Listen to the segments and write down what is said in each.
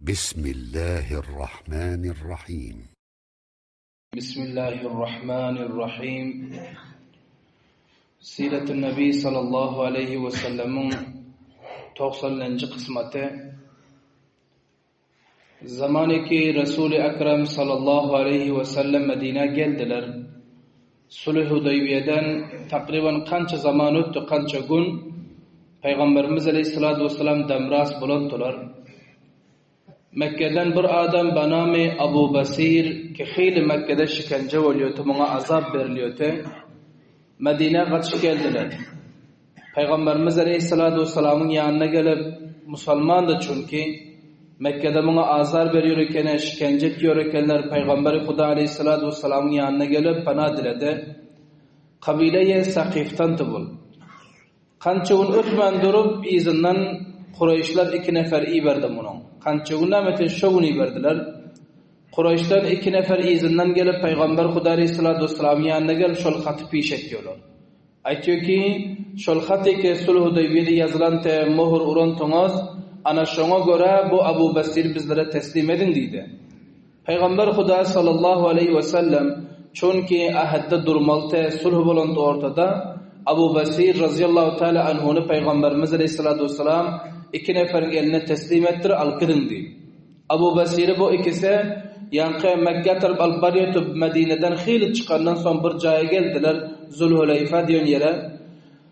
Bismillahirrahmanirrahim. Bismillahirrahmanirrahim. Siretün Nebi sallallahu aleyhi ve sellem'in 90. kısmeti. Zamanı ki Resul-i Ekrem sallallahu aleyhi ve sellem Medine geldiler. Sulh-i Hudeybiye'den takriben kança zaman ötdü, kança gün Peygamberimiz aleyhissalatu vesselam demras bulundular. Mekke'den bir adam benami Abu Basir ki xeyli Mekke'de şikence oluyordu, buna azap veriliyordu. Medine kaçıp geldiler. Peygamberimiz Aleyhissalatu vesselam'ın yanına gelip Musulman da çünkü Mekke'de buna azar veriyor iken, şikence ediyor ikenler Peygamber Huda Aleyhissalatu vesselam'ın yanına gelip bana diledi. Kabileye Sakif'ten tubul. Kança gün ötmän durup izinden Kureyşler iki nefer iberdi bunun. Kança gün näme şo gün iberdiler. Kureyşler iki nefer izinden gelip Peygamber Huda Aleyhissalatu vesselam'ın yanına gelip şol haty piş etdiler. Aýtýar ki, şol haty ki Sulh Hudaybiyede ýazylan te mohur uran toňaz, ana şoňa görä bu Abu Basir bizlere teslim edin diýdi. Peygamber Huda sallallahu aleyhi ve sellem çünki ahadda durmaly te sulh bolan ortada Abu Basir razıyallahu teala anhunu Peygamberimiz aleyhissalatu vesselam iki neferin eline teslim ettir alyp gidin diýdi. Abu Basiri bu ikisi ýaňky Mekke tarap alyp barýardy Medineden xili çykandan soň bir jaýa geldiler Zulhuleyfa diýen ýere.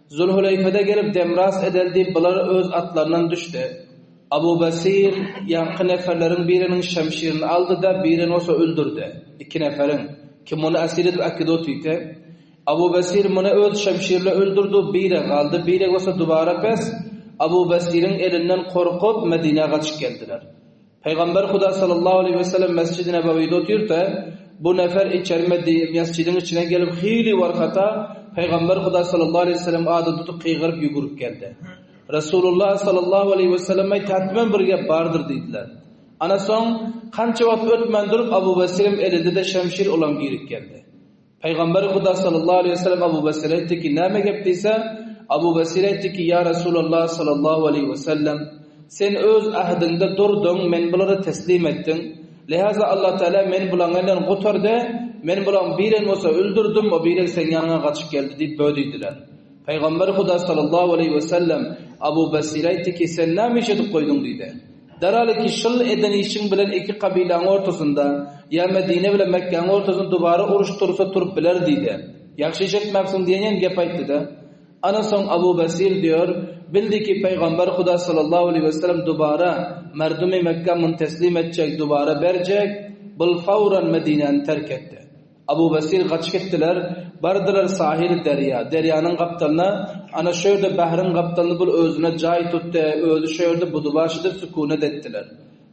Zulhuleyfede gelip demras edildi, bular öz atlaryndan düşdi. Abu Basir ýaňky neferleriň biriniň şemşirini aldy da birini bolsa öldürdi. Iki neferin. Kim onu esir edip äkidi otydy. Abu Basir muny öz şemşirle öldürdü, biri galdy, biri bolsa dubara pes. Abu Basiriň elinden korkup Medine gaçyp geldiler. Peygamber Huda sallallahu aleyhi ve sellem Mescid-i Nebevi'de oturuyor bu nefer içeri mescidin içine gelip hili varkata Peygamber Huda sallallahu aleyhi ve sellem adı tutup kıygırıp yuguruk geldi. Resulullah sallallahu aleyhi ve sellem tatmen bir gep bardır dediler. Ana son kança vakt ötmen durup Abu Basir'im elinde de şemşir olan girip geldi. Peygamber Huda sallallahu aleyhi ve sellem Abu Basir'e etti ki näme gep diýse Abu Basir etti ki ya Resulullah sallallahu aleyhi ve sellem sen öz ahdinde durdun men bulary teslim ettin. Lihaza Allah Teala men bulanlardan gutardy men bulan birin bolsa öldürdüm o birin sen ýanyňa gaçyp geldi diýip bödüydiler. Peygamber Huda sallallahu aleyhi ve sellem Abu Basir aýtdy ki sen näme iş edip goýduň diýdi. Derhal ki şul eden işin bilen iki kabiläň ortasynda ýa Medine bilen Mekke'nin ortasynda dubara uruş tursa turup biler diýdi. Ýagşy iş etmäpsiň diýen gep aýtdy da. Ana soň Abu Basir diyor, bildi ki Peygamber Huda sallallahu aleyhi ve sellem dubara merdumi Mekke mun teslim etjek, dubara berjek, bul fawran Medine'ni terk etdi. Abu Basir gaçyp gitdiler, bardylar sahil derya, deryanın gapdalyna, ana şu ýerde bahryň gapdalyny bul özüne jaý tutdy, özi şu ýerde budubaşydyr sükunet etdiler.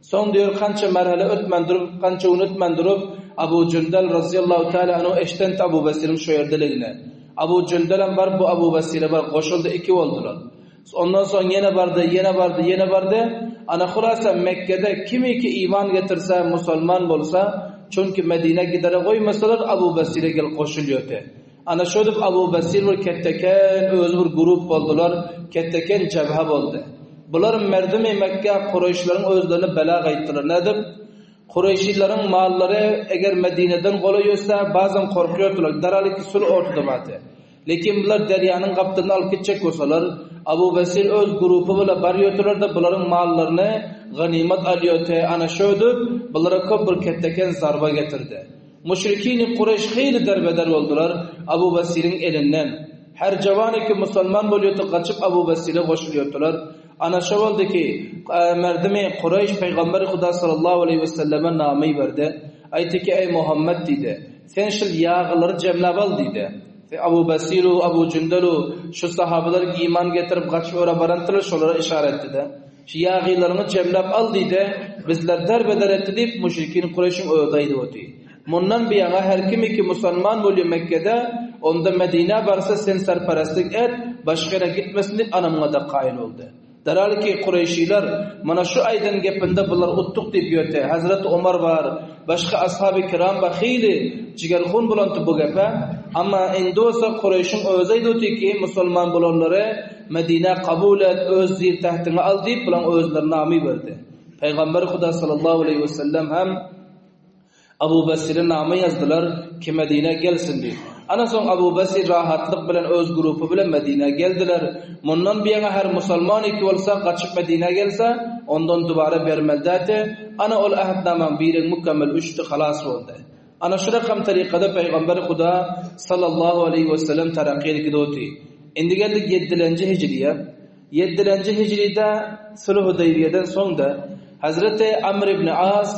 Soň diyor kança merhale ötmen durup, kança unutmen durup Abu Cündel razıyallahu teala anhu eşten Abu Basir'in şu ýerdeligine. Abu Cündel'em bar bu Abu Basir'e bar goşuldy iki boldular. Ondan soň ýene bardy, ýene bardy, ýene bardy. Ana hulasa Mekke'de kimi ki iman getirse, musulman bolsa, çünki Medine gidere goýmasalar Abu Basir'e gel goşulýardy. Ana şödüp Abu Basir bir ketteken özü bir grup boldular, ketteken cebhe boldy. Bular merdimi Mekke Kureyşlerin özlerini bela gaýtdylar. Nädip? Kureyşileriň mallary eger Medine'den golaýsa bazen korkuyordular. Daralik sul ortada bardy. Lekin bular derýanyň gapdyryny alyp gitjek bolsalar, Abu Basir öz grupu bilen barýardylar da bularyň mallaryny ganimet alýardy. Ana şödüp bulara köp bir ketteken zarba getirdi. Müşrikini Kureyş xeyli derbeder oldular Abu Basir'in elinden. Her cevani ki musulman bolýardy gaçyp Abu Basir'e goşulýardylar. Ana şo boldy ki merdimi Kureyş Peygamber Huda sallallahu aleyhi ve selleme namy berdi. Aýtdy ki ey Muhammed diýdi. Sen şul ýagylary jemläp al diýdi. Abu Basiru, Abu Cündelu şu sahabeler iman getirip gaçyp ora barantylar şolara işaret etdi. Şu ýagylaryny jemläp al diýdi. Bizler derbeder etdi diýip müşrikin Kureyşiň öýdäýdi oty. Mundan bir ýaňa her kim ki musulman bolýar Mekke'de, onda Medine barsa sen serperestlik et, başga ýere gitmesin diýip anamyňa da kaýyl boldy. Derhal ki Kureyşiler mana şu aýdan gepinde bular uttuk diýip ýöte. Hazret Omar bar, başga ashaby kiram bar, xeyli jigerxun bolanty bu gepe. Amma indi bolsa Kureyşiň özi ki musulman bolanlary Medine kabul et, öz zir tahtyňa al diýip bulan özleri namy berdi. Pygamber Huda sallallahu aleýhi we sellem hem Abu Basire nama ýazdylar ki Medinä gelsin diýip. Ana soň Abu Basir rahatlyk bilen öz grupy bilen Medinä geldiler. Mundan buýana her musalman iki bolsa gaçyp Medinä gelse, ondan dubara bermeli däti. Ana ol ähtnamaň biregi mükemmel uçdy halas boldy. Ana şu rakam tarykada Pygamber Huda sallallahu aleýhi we sellem tarakky edip gidoti. Indi geldik ýeddilenji hijriýe. Ýeddilenji hijride Sulh Hudaýbiýeden soň-da Hezreti Amr ibn As,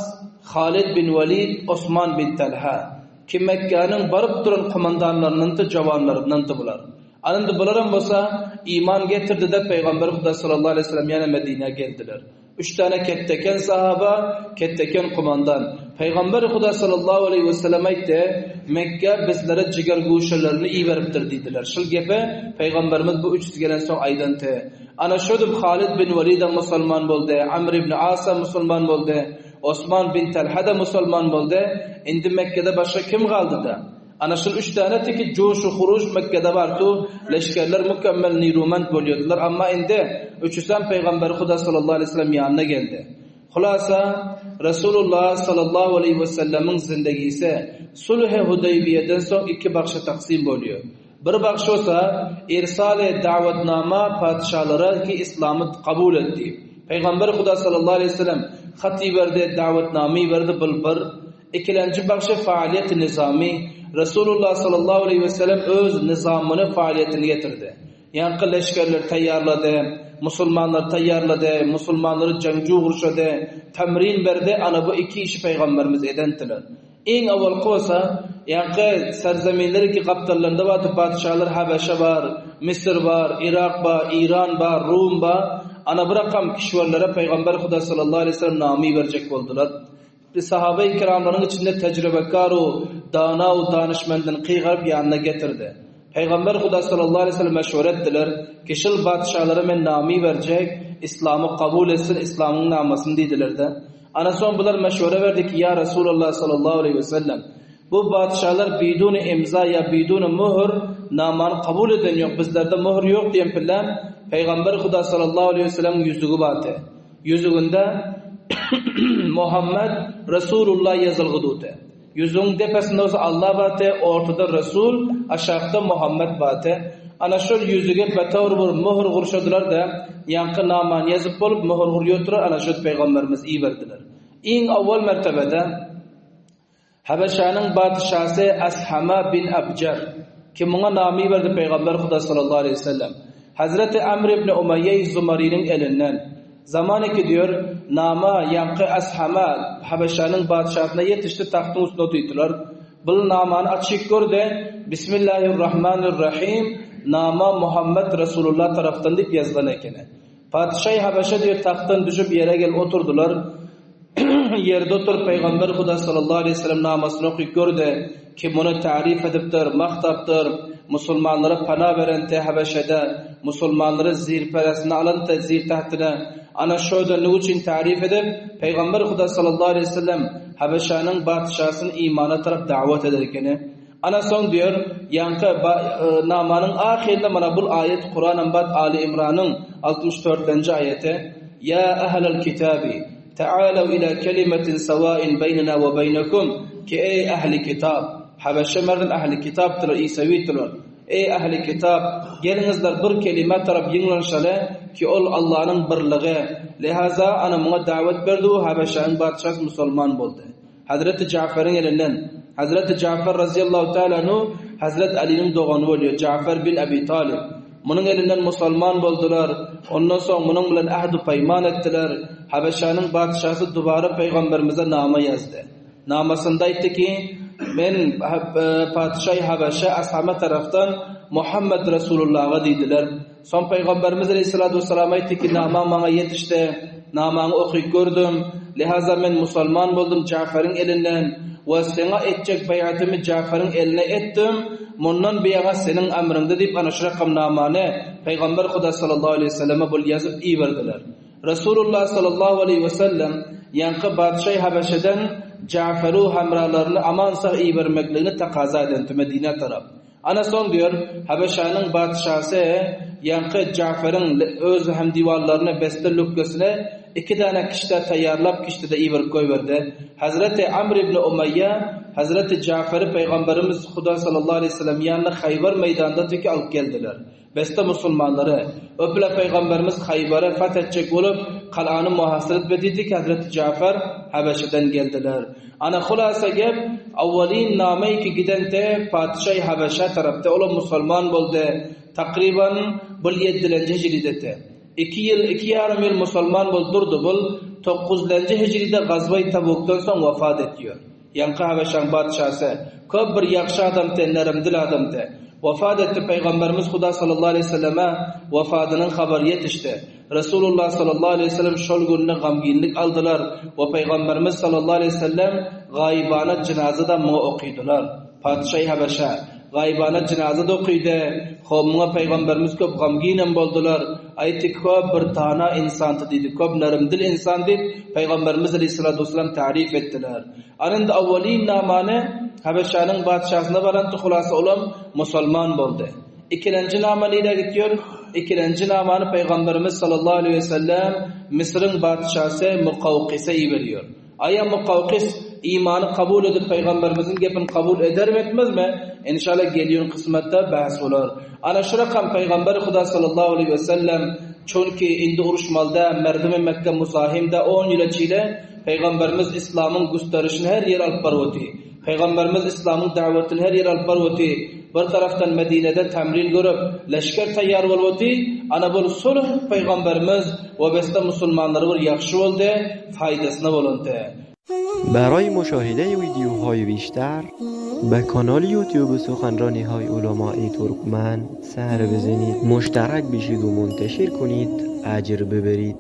Halid bin Welid, Osman bin Talha, ki Mekgäniň baryp duran komandanlaryndandy, jawanlaryndandy bular. Ana indi bularam bolsa iman getirdi-de Pygamber Huda sallallahu aleýhi we sellem ýene Medinä geldiler. Üç däne ketdeken sahaba, ketdeken kumandan. Pygamber Huda sallallahu aleýhi we sellem aýtdy, Mekge bizlere jiger guşalaryny iberipdir diýdiler. Şul gepi Pygamberimiz bu üçüsi gelensoň aýdanty. Ana şödüp Halid bin Welidem musulman boldy, Amr ibn Asam musulman boldy, Osman bin Talha-da musulman boldy. Indi Mekgede başga kim galdy-da? Ana şul üç däne tiki joş-u huruj Mekgede bardy, leşgerler mükemmel nirumend bolýardylar, amma indi üçüsem Pygamberi Huda sallallahu aleýhi we sellem ýanyna geldi. Hulasa, Resulullah sallallahu aleýhi we sellemiň zindegisi Sulh-i Hudaýbiýeden soň iki bagşa taksym bolýar. Bir bagş bolsa, irsal-e dawetnama patyşalara ki yslamy kabul et diýip. Pygamber Huda sallallahu aleýhi we sellem hat iberdi, dawetnama iberdi, bul bir. Ikilenji bagşy faaliýeti nizamy, Resulullah sallallahu aleýhi we sellem öz nizamyny, faaliýetini getirdi. Ýaňky leşgerleri taýýarlady, musulmanlary taýýarlady, musulmanlary jeňji gurşady, tamrin berdi, ana bu iki işi pygamberimiz edendiler. Iň owalky bolsa, ýaňky serzeminler ki gapdallarynda bardy patyşalar Habeşe bar, Misir bar, Yrak bar, Iran bar, Rum bar, ana bu rakam kişwerlere pygamber Huda sallallahu aleýhi we sellem namy iberjek boldular. Sahabeýi kiramlaryň içinde tejribekar-u, dana-u danyşmendini kygyryp ýanyna getirdi. Pygamber Huda sallallahu aleýhi we sellem meşwere etdiler, ki şul patyşalara men namy berjek, islamy kabul etsin, islamyň namasyny diýdiler-de. Ana soň bular meşwere berdi ki, ýa Resulallah sallallahu aleýhi we sellem, bu patyşalar biduny imza ýa biduny möhür namany kabul eden ýok, bizlerde möhür ýok diýen pille Pygamber Huda sallallahu aleýhi we sellemiň ýüzügi bardy. Ýüzüginde Muhammet Resulullah ýazylgy durdy. Ýüzügiň depesinde bolsa Allah bardy, ortada Resul, aşakda Muhammet bardy. Ana şol ýüzüge betawr bir möhür gurşadylar-da, ýaňky namany ýazyp bolup, möhür gurýardylar, ana şol pygamberimizi iberdiler. Iň owal mertebede Habeşanyň patyşasy Ashama bin Abjar, ki muňa namy berdi Pygamber Huda sallallahu aleýhi we sellem, Hazreti Amr ibn Umaýýa Zumarynyň elinden, Zaman iki diýür, nama ýaňky Ashama Habeşanyň patyşasyna ýetişdi tagtyň üstünde otyrdylar. Bul namany açyk gördi, Bismillahirrahmanirrahim, nama Muhammet Resulullah tarapdan diýip ýazylan ekeni. Patyşaýy Habeşe diýip tagtdan düşüp ýere gelip oturdylar. Ýerde oturyp Pygamber Huda sallallahu aleýhi we sellem namasyny okyp gördi ki muny taryf edipdir, magtapdyr, musulmanlara pana beren te Habeşede, musulmanlary zirperesine alan te zir tahtine, ana şo da üçin taryf edip, Pygamber Huda sallallahu aleýhi we sellem Habeşanyň patyşasyny imana tarap dawat eder ekeni. Ana soň diýer, ýaňky namanyň ahyrynda mana bul aýat Kuranam bat Aly Imranyň 64-nji aýaty, Ýa ahlal kitabi, ta'alaw ila kelimetin sawain beýnena we beýnekum, ki eý ähli kitap, Habeşe merdem ähli kitapdylar, Isewitdiler. Eý ähli kitap, geliňizler bir kelimä tarap ýygnanyşaly, ki ol Allanyň birligi. Lihaza ana muňa dawet berdi we Habeşäniň patyşasy musulman boldy. Hazreti Jaferiň elinden. Hazreti Jafer razyýallahu taala anhu Hazret Alynyň dogany bolýar, Jafer bin Abi Talib. Munuň elinden musalman boldular. Ondan soň munuň bilen ähd-u peýman etdiler. Habeşanyň patyşasy dubara pygamberimize nama ýazdy. Namasynda aýtdy ki, Men patyşaýy Habeşe Ashama tarapdan Muhammed Resulullaha diýdiler. Soň Pygamberimiz aleýhissalatu wessalam aýtdy ki, Namaň maňa ýetişdi, namaňy okyp gördüm, lihaza men musalman boldum Jaferiň elinden we seňa etjek beýatymy Jaferiň eline etdim, mundan buýaňa seniň emriňde diýip ana şu rakam namany Pygamber Huda sallallahu aleýhi weselleme bul ýazyp iberdiler. Resulullah sallallahu aleýhi wesellem ýaňky patyşaýy Habeşeden Jaferu hemralaryny aman sag ibermekligini takaza edenti Medinä tarap. Ana soň diýer, Habeşanyň patyşasy ýaňky Jaferiň öz hemdiwarlaryny beste lükgesine. İki tane kişte tayyarlap kişte de iberip koyverdi. Hazreti Amr ibn Umayya Hazreti Cafer'i Peygamberimiz Huda sallallahu aleyhi ve sellem yanına Hayber meydanında teki alıp geldiler. Beste musulmanları öpüle Peygamberimiz Hayber'e fethedecek olup kal'anı muhasır etmediydi ki Hazreti Cafer Habeşe'den geldiler. Ana hulasa gep avvalin nameyi ki giden te Padişah Habeşe tarafta olup musulman boldu. Takriban bul yeddilenci hicridete. İki yıl, iki yarım yıl musulman bol durdu bul. Dokuzlenci hicride Gazvay Tabuk'tan son vefat ediyor. Yankı Habeşan padişahı. Köp bir yakşı adam te, nerimdil adam te. Vefat etti Peygamberimiz Huda sallallahu aleyhi ve selleme vefatının haberi yetişti. Resulullah sallallahu aleyhi ve sellem şol gününe gamginlik aldılar ve Peygamberimiz sallallahu aleyhi ve sellem gaybana cenaze da muňa okuydular. Padişah Habeşa gaybana cenaze da okuydu. Xo'p, muňa Peygamberimiz köp gamginem boldular. Aytdi köp bir tana insan dedi, köp narimdil insan dip Peygamberimiz aleyhissalatu vesselam tarif ettiler. Anında avvalin namane Habeşa'nın padişahına varan hulası olan musulman boldu. İkilenci namane ile gidiyor. İkilenci namanı Peygamberimiz sallallahu aleyhi ve sellem Mısır'ın padişahı Mukavkis'e veriyor. Aya Mukavkis imanı kabul edip Peygamberimizin gepini kabul eder mi etmez mi? İnşallah geliyor kısmette bahs olur. Ana şu rakam Peygamber Huda sallallahu aleyhi ve sellem çünkü indi uruşmalda merdimi Mekke musahimde 10 yıl çile Peygamberimiz İslam'ın gösterişini her yer alıp barvati. Peygamberimiz İslam'ın davetini her yer alıp barvati. Bir taraftan Medine'de temrin görüp leşker tayyar bolvati, ana bu sulh Peygamberimiz ve beste musulmanları bir yaxşı oldu, faydasına bulundu. برای مشاهده ویدیوهای بیشتر به کانال یوتیوب سخنرانی های علماء ترکمن سر بزنید مشترک بشید و منتشر کنید اجر ببرید.